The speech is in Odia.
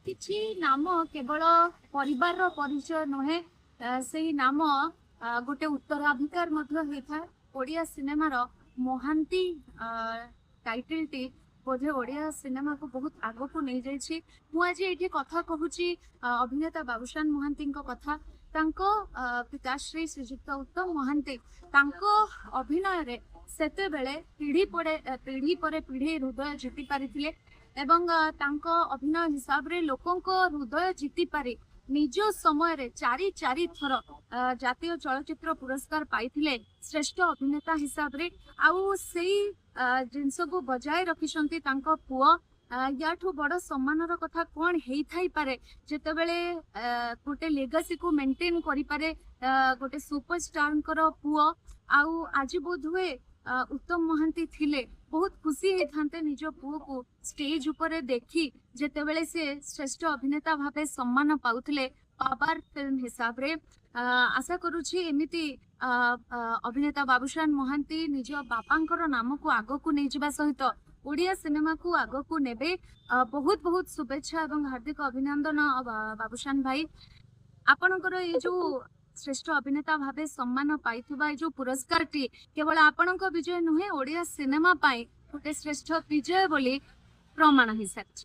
କିଛି ନାମ କେବଳ ପରିବାରର ପରିଚୟ ନୁହେଁ, ସେଇ ନାମ ଗୋଟେ ଉତ୍ତରାଧିକାର ମଧ୍ୟ ହେଇଥାଏ। ଓଡ଼ିଆ ସିନେମାର ମହାନ୍ତି ଟାଇଟଲଟି ବୋଧେ ଓଡ଼ିଆ ସିନେମାକୁ ବହୁତ ଆଗକୁ ନେଇଯାଇଛି। ମୁଁ ଆଜି ଏଇଠି କଥା କହୁଛି ଅଭିନେତା ବାବୁସାନ ମହାନ୍ତିଙ୍କ କଥା। ତାଙ୍କ ପିତାଶ୍ରୀ ଶ୍ରୀଯୁକ୍ତ ଉତ୍ତମ ମହାନ୍ତି ତାଙ୍କ ଅଭିନୟରେ ସେତେବେଳେ ପିଢି ପରେ ପିଢି ହୃଦୟ ଜିତି ପାରିଥିଲେ ଏବଂ ତାଙ୍କ ଅଭିନୟ ହିସାବରେ ଲୋକଙ୍କ ହୃଦୟ ଜିତି ପାରି ନିଜ ସମୟରେ ଚାରି ଚାରି ଥର ଜାତୀୟ ଚଳଚ୍ଚିତ୍ର ପୁରସ୍କାର ପାଇଥିଲେ ଶ୍ରେଷ୍ଠ ଅଭିନେତା ହିସାବରେ। ଆଉ ସେଇ ଜିନିଷକୁ ବଜାୟ ରଖିଛନ୍ତି ତାଙ୍କ ପୁଅ। ୟାଠୁ ବଡ ସମ୍ମାନର କଥା କଣ ହେଇଥାଇପାରେ, ଯେତେବେଳେ ଗୋଟେ ଲେଗାସିକୁ ମେଣ୍ଟେନ କରିପାରେ ଗୋଟେ ସୁପରଷ୍ଟାରଙ୍କର ପୁଅ? ଆଉ ଆଜି ବୋଧହୁଏ ଉତ୍ତମ ମହାନ୍ତି ଥିଲେ ବହୁତ ଖୁସି ହେଇଥାନ୍ତେ ନିଜ ପୁଅକୁ ଷ୍ଟେଜ ଉପରେ ଦେଖି, ଯେତେବେଳେ ସେ ଶ୍ରେଷ୍ଠ ଅଭିନେତା ଭାବେ ସମ୍ମାନ ପାଉଥିଲେ ପାବାର ଫିଲ୍ମ ହିସାବରେ। ଆଶା କରୁଛି ଏମିତି ଅ, ଅ, ଅଭିନେତା ବାବୁସାନ ମହାନ୍ତି ନିଜ ବାପାଙ୍କର ନାମକୁ ଆଗକୁ ନେଇଯିବା ସହିତ ଓଡ଼ିଆ ସିନେମାକୁ ଆଗକୁ ନେବେ। ବହୁତ ବହୁତ ଶୁଭେଚ୍ଛା ଏବଂ ହାର୍ଦ୍ଦିକ ଅଭିନନ୍ଦନ ବାବୁସାନ ଭାଇ। ଆପଣଙ୍କର ଏଇ ଯୋଉ ଶ୍ରେଷ୍ଠ ଅଭିନେତା ଭାବେ ସମ୍ମାନ ପାଇଥିବା ଏଇ ଯୋଉ ପୁରସ୍କାରଟି କେବଳ ଆପଣଙ୍କ ବିଜୟ ନୁହେଁ, ଓଡ଼ିଆ ସିନେମା ପାଇଁ ଗୋଟେ ଶ୍ରେଷ୍ଠ ବିଜୟ ବୋଲି ପ୍ରମାଣ ହେଇସାରିଛି।